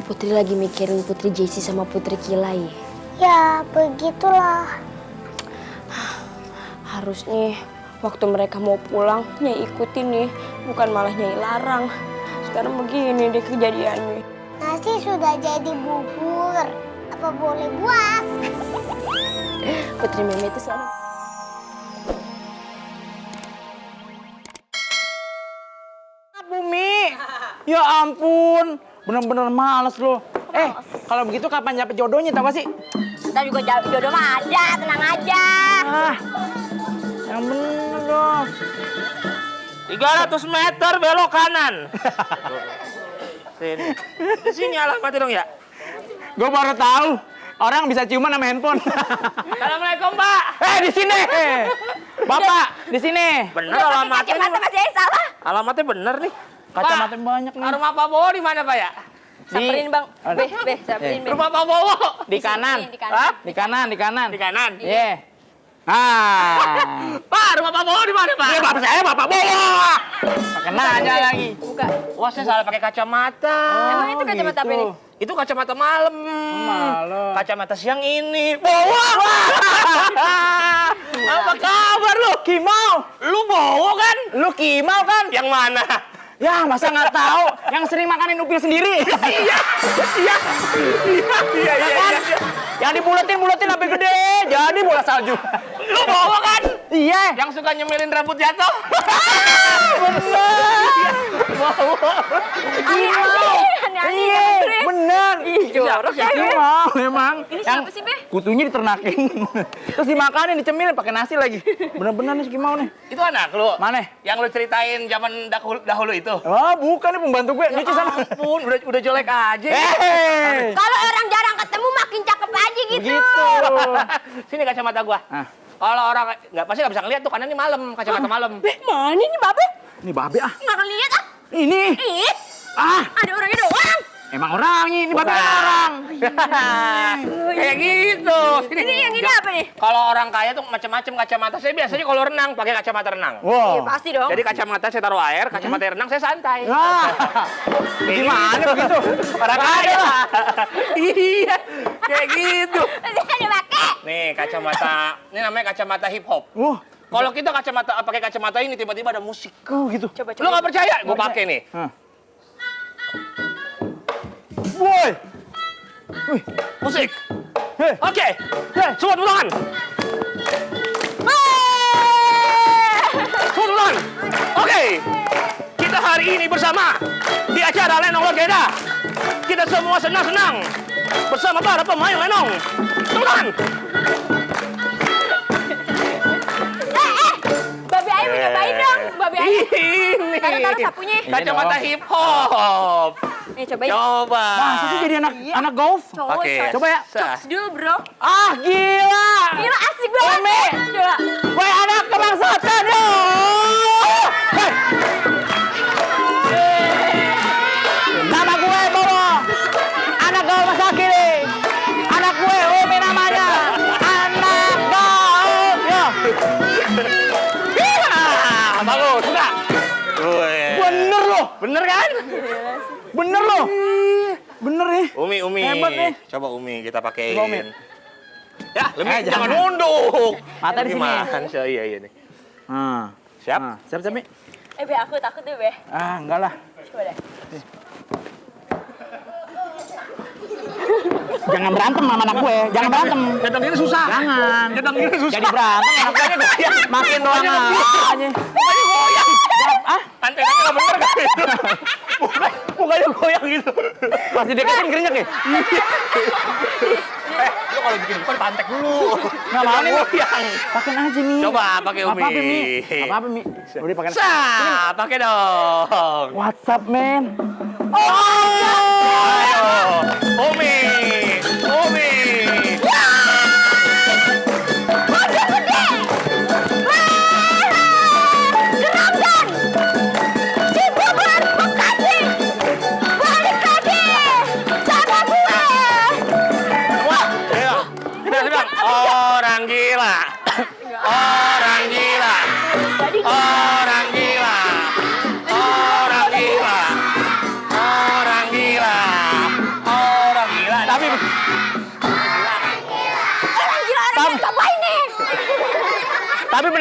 Putri lagi mikirin Putri Jessie sama Putri Kilai. Ya, begitulah. Harus nih, waktu mereka mau pulang, Nyai ikutin nih. Bukan malah Nyai larang. Sekarang begini deh kejadiannya. Nasi sudah jadi bubur. Apa boleh buat? Putri Meme itu selalu... Bumi, ya ampun, bener-bener males loh. Kalau begitu kapan dapet jodohnya, tau gak sih? Ntar juga jodoh mah ada, tenang aja. Ah, yang bener dong. 300 meter belok kanan. Sini. Di sini alamatnya dong ya. Gue baru tahu orang bisa ciuman sama handphone. Assalamualaikum, Pak. Di sini. Bapak, di sini. Bener alamatnya. Kacamata masih salah. Alamatnya bener nih. Kacamata Pak, banyak nih. rumah Pak Bowo di mana, Pak ya? Samperin Bang. Samperin Bang. Rumah Pak Bowo. Di kanan. Di kanan. Hah? Di kanan, di kanan. Di kanan. Iya. Pak, rumah Pak Bowo di mana, Pak? Iya, bapak saya Bapak Bowo. Pakai nanya lagi. Buka. Wah, saya salah pakai kacamata. Emang itu kacamata apa nih? Itu kacamata malam. Malam. Kacamata siang ini. Bowo. Apa kabar lu? Kimau. Lu Bowo kan? Lu Kimau kan? Yang mana? Ya, masa nggak tahu yang sering makanin upil sendiri. Iya. Yang dibuletin sampai gede, jadi bola salju. Lu Bowo kan? Iya. Yang suka nyemilin rambut jatuh. Iya, bener. Jorok ya. Kimau, memang. Ini siapa sih, Be? Kutunya diternakin. Terus dimakanin, dicemilin pakai nasi lagi. Bener-bener nih si Kimau nih. Itu anak lu? Mana? Yang lu ceritain zaman dahulu itu? Oh, bukan nih pembantu gue. Nyuci sana. Ampun, udah jelek aja. Kalau orang jarang ketemu makin cakep aja gitu. Begitu. Sini kacamata gua. Ah. Kalau orang pasti nggak bisa ngeliat tuh karena ini malam, kacamata malam. Mana ini Babe? Ini babe ah. Nggak ngeliat ah. Ini. Ih, Ah, ada orangnya doang. emang orangnya ini babe orang. Kayak gitu. Ini yang ini apa nih? Kalau orang kaya tuh macam-macam kacamata. Saya biasanya kalau renang pakai kacamata renang. Iya Wow. pasti dong. Jadi kacamata saya taruh air, kacamata renang saya santai. Ah, gimana begitu? Orang kaya. Iya, kayak gitu. Masih ada pakai. Nih kacamata, ini namanya kacamata hip hop. Wah, Kalau kita pakai kacamata ini tiba-tiba ada musik. gitu. Coba. Lu nggak percaya? Gue pakai nih. Hah. Boy. Musik. Hei. Oke. Semua tepuk tangan. Semua tepuk tangan. Oke. Kita hari ini bersama di acara Lenong Legenda. Kita semua senang-senang bersama para pemain lenong. Tepuk tangan. Babe ayo nyobain dong. Babe ayo. Ini. Taruh sapunya. Kacamata hip hop. Nih cobain. Coba. Masa sih jadi anak golf? Cowok, Oke. cowok. Coba ya. Coks dulu bro. Ah, gila. Gila asik banget. Ome. Coba. Woi, anak kebangsaan dong. Nama gue Bowo. Anak gaul masa kini. Anak gue Umi namanya. Anak gaul. Ya. Bagus, sudah. Bener loh. Bener kan? Bener loh. Bener nih. Umi. Hebat nih. Coba Umi kita pakein. Coba, Umi. Ya, lebih jangan. jangan nunduk. Mata di sini. Gimana? Iya nih. Siap? Siap, siap, Mi. Be aku takut deh Be. Ah, enggak lah. Coba deh. Jangan berantem sama anak gue. Jangan berantem. Jadang ini susah. Jangan. Jadang ini susah. Jadi berantem anak gue. Makin doang aja. Mukanya goyang. Ah, Antenanya nggak bener kan itu? Mukanya goyang gitu. masih deketin kerinyak ya? Lu kalau bikin bukan pantek dulu. Nggak mau nih, Mi. Goyang. Pakein aja, Mi. Coba pakai Umi. Apa-apa, Mi. Apa-apa, Mi. Udah pakai. Sah, pakai dong. WhatsApp, men. Ayo, Umi. Wah, iya. Kita bilang orang gila. Orang gila. Orang gila. Orang gila. Orang gila.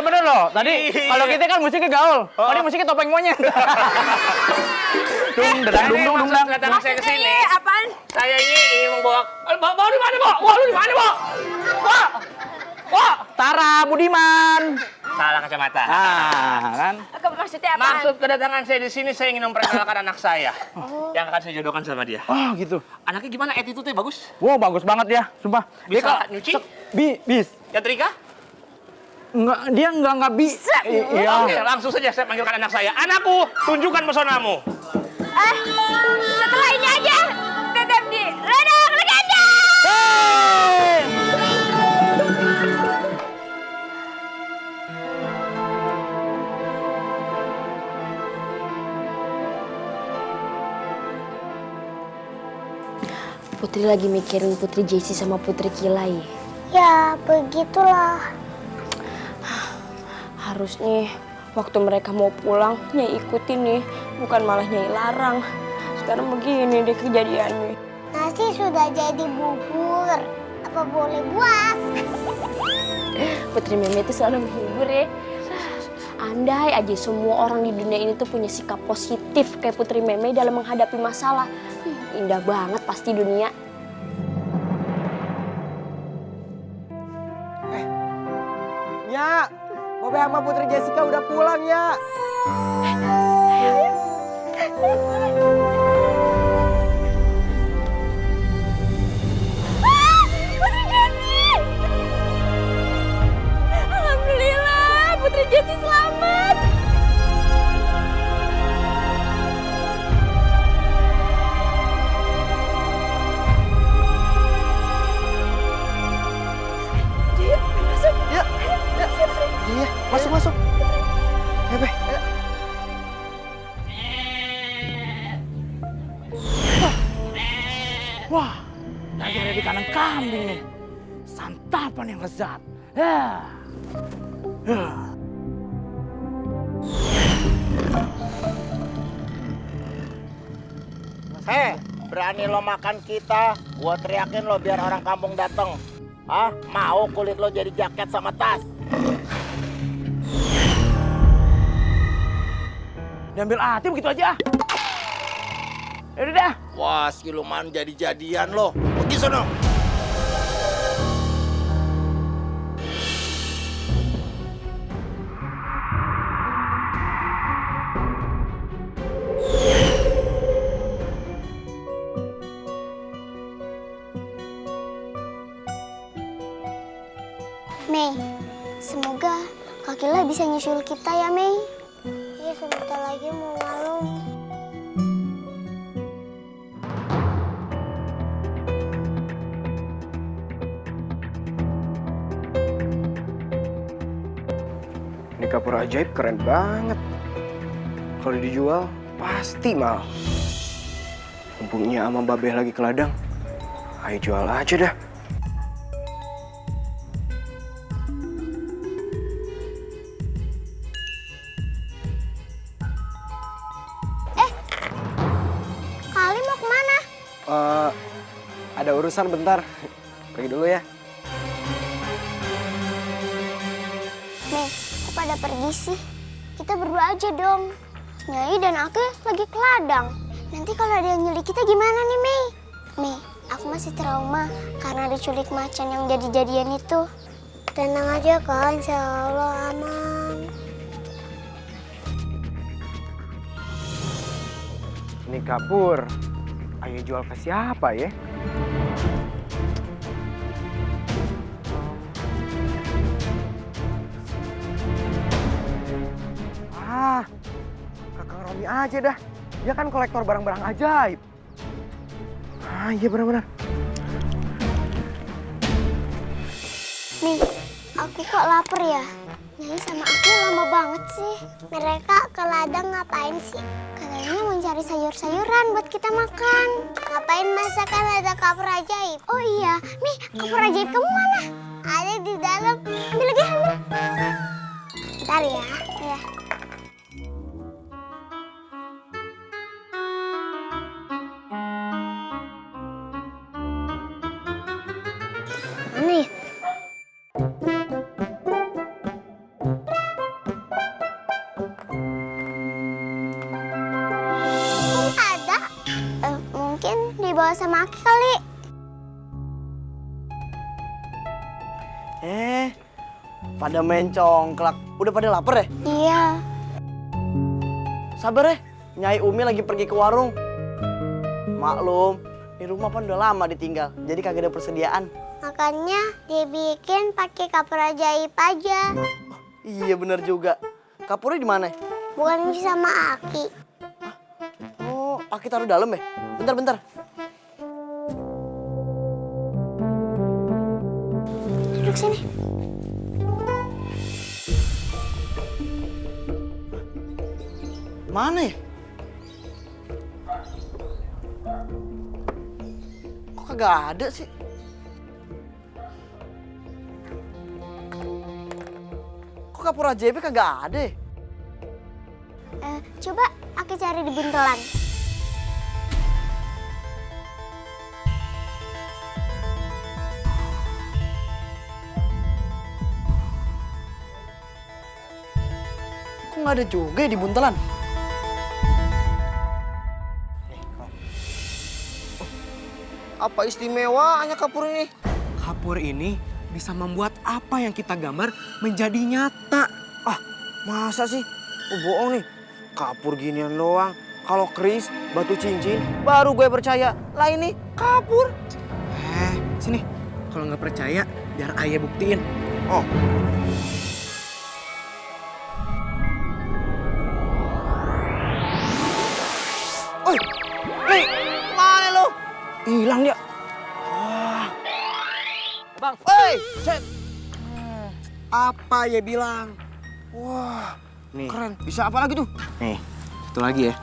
bener loh. Tadi kalau kita kan musiknya gaul. Oh, ini musiknya topeng monyet. Dung. Kedatangan saya ke sini. Apaan? Saya ini ingin membawa. Bawa di mana, Bo? Wah, lu di mana, Bo? Wah, Tara Budiman. salah kacamata. Kan? Maksudnya apaan? Maksud kedatangan saya di sini, saya ingin memperkenalkan anak saya. Yang akan saya jodohkan sama dia. Oh, gitu. Anaknya gimana? Attitude-nya bagus? Wow, bagus banget ya, sumpah. Bisa nyuci? Bis. Nyetrika? Dia enggak bisa. Iya. Oke, langsung saja saya panggilkan anak saya. Anakku, tunjukkan pesonamu. Setelah ini aja, tetap di Ladang Legenda. Hey! Putri lagi mikirin Putri Jessie sama Putri Kilai. Ya, begitulah. Harusnya waktu mereka mau pulang, Nyai ikutin nih, bukan malah Nyai larang. Sekarang begini deh kejadiannya. Nasi sudah jadi bubur. Apa boleh buat? Putri Meme itu selalu menghibur ya. Andai aja semua orang di dunia ini tuh punya sikap positif kayak Putri Meme dalam menghadapi masalah. Indah banget pasti dunia. Nya, Bobe sama Putri Jessica udah pulang ya. Putri Jessie! Alhamdulillah, Putri Jessie selamat. Iya, masuk. Be. Wah, lagi ada di kandang kambing nih. Santapan yang lezat. Ya. Hei, berani lo makan kita, gua teriakin lo biar orang kampung dateng. Hah? Mau kulit lo jadi jaket sama tas? Diambil hati begitu aja. Yaudah dah. Wah, siluman jadi-jadian lo. Pergi sono. Mei, semoga Kak Kila bisa nyusul kita ya, Mei. Iya, sebentar lagi mau malam. Ini kapur ajaib keren banget. Kalau dijual pasti mahal. Mumpungnya sama Babeh lagi ke ladang. Ayo jual aja dah. Kali mau kemana? Ada urusan bentar. Pergi dulu ya. Mei, kok pada pergi sih? Kita berdua aja dong. Nyai dan aku lagi ke ladang. Nanti kalau ada yang nyulik kita gimana nih, Mei? Mei, aku masih trauma karena diculik macan yang jadi-jadian itu. Tenang aja kan, insya Allah aman. Ini kapur. Ayo jual ke siapa ya? Kakang Romi aja dah. Dia kan kolektor barang-barang ajaib. Iya benar-benar. Nih, aku kok lapar ya? Nyai sama aku lama banget sih. Mereka ke ladang ngapain sih? Katanya mau cari sayur-sayuran buat kita makan. Ngapain masakan ada kapur ajaib? Oh iya, nih kapur ajaib kamu mana? Ada di dalam. Ambil lagi, ambil. Bentar ya. Ya. Mana ya? Kok ada? Mungkin dibawa sama Aki kali. Pada main congklak. Udah pada lapar ya? Iya. Sabar ya, Nyai Umi lagi pergi ke warung. Maklum, di rumah kan udah lama ditinggal, jadi kagak ada persediaan. Makanya dibikin pakai kapur ajaib aja. Iya bener juga. Kapurnya di mana? Bukan sama Aki. Oh, Aki taruh dalam ya? Bentar. Duduk sini. Mana ya? Kok kagak ada sih? Kok kapur ajaibnya kagak ada ya? Coba Aki cari di buntelan. Kok nggak ada juga ya di buntelan? Apa istimewanya kapur ini? Kapur ini bisa membuat apa yang kita gambar menjadi nyata. Ah, masa sih? Oh, bohong nih. Kapur ginian doang. Kalau keris, batu cincin, baru gue percaya. Lah ini kapur. Sini. Kalau nggak percaya, biar ayah buktiin. Oh. Oi, nih, mana lo? Hilang dia. Wah. Bang, Oi, set. apa ya bilang? Wah, Nih, keren. Bisa apa lagi tuh? nih, satu lagi ya.